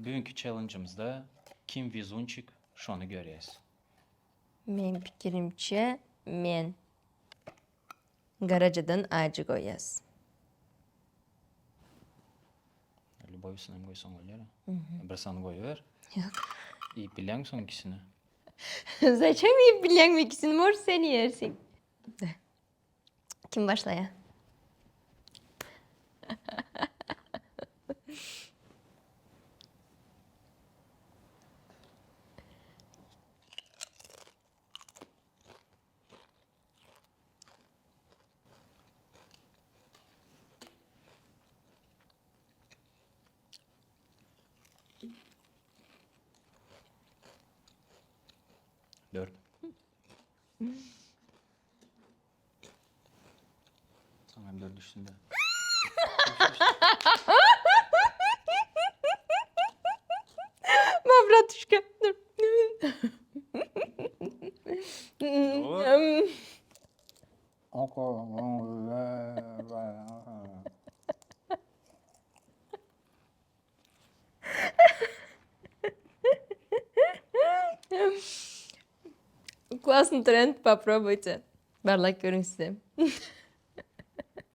Bugünki challenge'ymyzda kim wezunçik şony görýäs. Meň pikirimçe men garajadan ajy goýýas. Lýuboýsyny hem goýsaň bolýar. Bir sany goýber. Ýok. Iýip bilýäňmi soň ikisini? Zaçem iýip bilýäňmi ikisini? Может sen iýersiň. Kim başlaýar? Dört. Saňa hem dört düşsün de. Bratuşka. Dur. Классный тренд, попробуйте. Barlap görüň size.